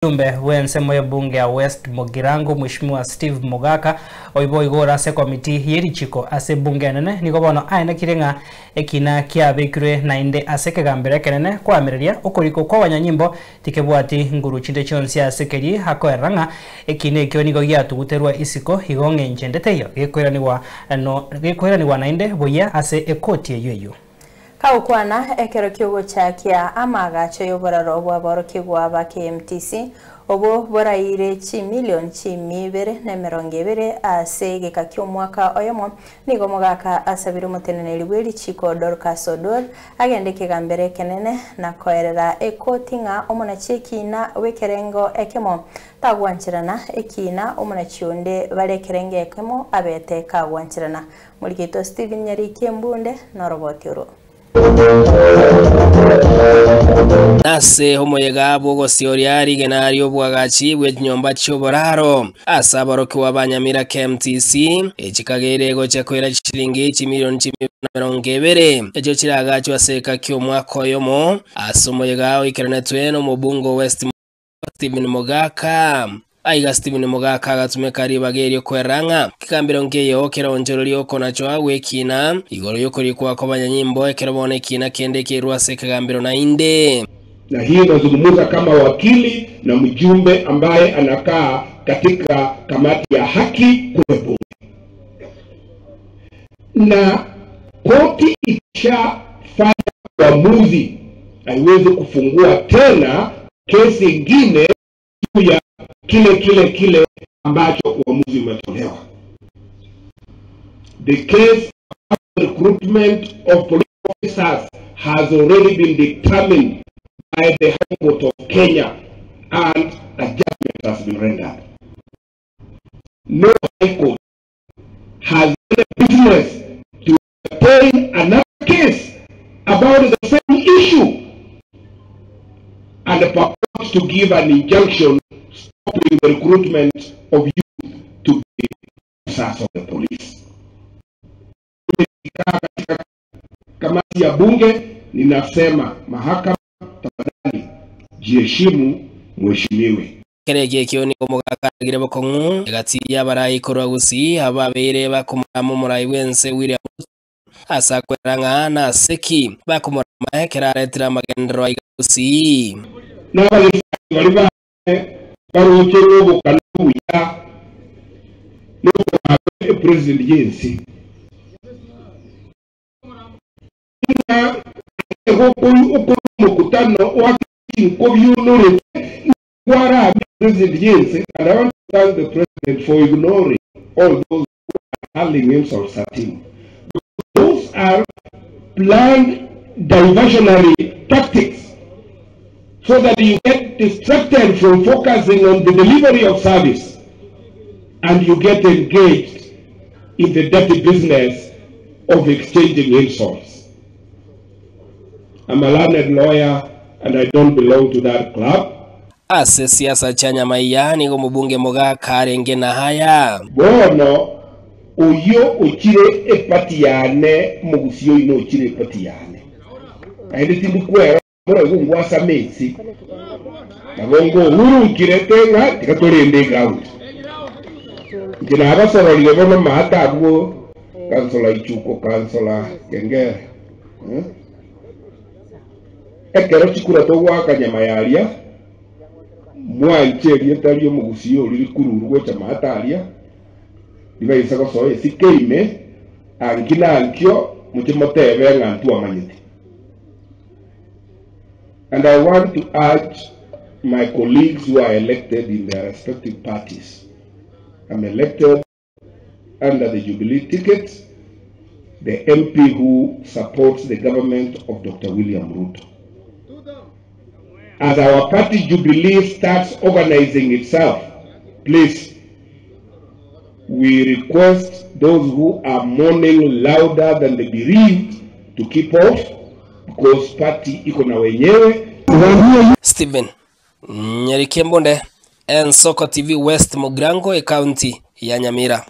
Omojumbe bw'ensemo y'ebunge ya West Mugirango Mweshimiwa Steve Mogaka oibo igo ore ase ekomiti ye richiko ase ebunge enene nigo bono aenekire ng'a ekina kiabekirwe naende ase ekegambero ekenene koamereria okorikwa kw'abanyanyimbo tikebwati nguru chinde chionsi ase keri akoerera ng'a ekina ekio nigo giatuguterwa isiko igo ng'encho ende teiyo gekoiranigwa no gekoiranigwa naende buya ase ekoti eyio eyio. Kagokwana ekero ki'ogochakia amaagacho y'oboraro bw'aborokigwa ba KMTC, obwo boraire chimilion chimia ibere na emerongo ebere ase egeka ki'omwaka oyomo, nigo omogaka asabire omoteneneri bw'erichiko Dorcas Oduor agende ekegambero ekenene na koerera ekoti ng'a omonachi ekiina bw'ekerengo ekemo tagwancherana ekiina omonachi onde bare ekerengo ekemo abete kagwancherana. Morigeto Stephen Nyariki Embunde noroboti orwo. Nase omoyega bw'ogosioria rigena ri'oboagachi bwe chinyomba chi'oboraro ase aborokigwa ba Nyamira KMTC, echikageire gochia koira chishilingi chimilioni chimia na emerongo ebere, echio chiraagachwe ase egeka ki'omwaka oyomo, ase omoyega oikeranetwe nomobunge o West Stephen Mogaka. Aiga Stephen Mogaka agatumeka ribaga erio kwerera ng'a kegambero nkeiyo keronchorerie okonachwa gw'ekiina igoro y'okorikwa kw'abanyanyimbo ekero bono ekiina kende keirwe ase ekegambero naende. Na hii nazungumza kama wakili na mjumbe ambaye anakaa katika kamati ya haki kule bunge. Na koti ikishafanya uamuzi haiwezi kufungua tena kesi ingine juu ya kile kile kile ambacho uamuzi umetolewa. The case of recruitment of police officers has already been determined by the High Court of Kenya and a judgment has been rendered. No High Court has any business to entertain another case about the same issue and purports to give an injunction stopping the recruitment of youth to be officers of the police. Nimekaa katika kamati ya bunge, ninasema mahakama, tafadhali jiheshimu, mheshimiwe. Ekero eke ekio nigo omogaka aragire bokong'u egati y'abarai korwa Gusii ababeire bakomorama omorai bw'ense William Ruto ase akwerera ng'a nase ki bakomorama ekero aretire amagenderero aiga Gusii. N'abagisani baria baane baroche ng'obokano obuya nokorabe epresident y'ense. Ng'a aye gokori omokutano oake chinkobi onorete nigo president y'ense. And I want to thank the president for ignoring all those who are hurling insults at him. Those are planned diversionary tactics so that you get distracted from focusing on the delivery of service and you get engaged in the dirty business of exchanging insults. I'm a learned lawyer and I don't belong to that club. Ase siasa chia nyamaiya nigo omobunge Mogaka arenge na haya. Bono oyio ochire epati yane, omogusii oino ochire epati yane, naende tindi kwera moraigo ngwasame ense, nabo ngohurunkirete ng'a tiga torende eground. Inche nabasororire bono maate abwo Councillor Ichuko, Councillor Kengere, eh? Ekero chikura togoaka nyama yaria, mwanche erieta ri'omogusii oria rikururu gocha maate aria, ribaise gosoa esike ime, anki na ankio moche motebe ng'a ntwamanyete. And I want to urge my colleagues who are elected in their respective parties. I'm elected under the Jubilee ticket, the MP who supports the government of Dr. William Ruto. As our party Jubilee starts organizing itself, please, we request those who are mourning louder than the bereaved to keep off because party iko na wenyewe. Stephen Nyariki Embunde, Ensoko TV West Mugirango, Ekaunti ya Nyamira.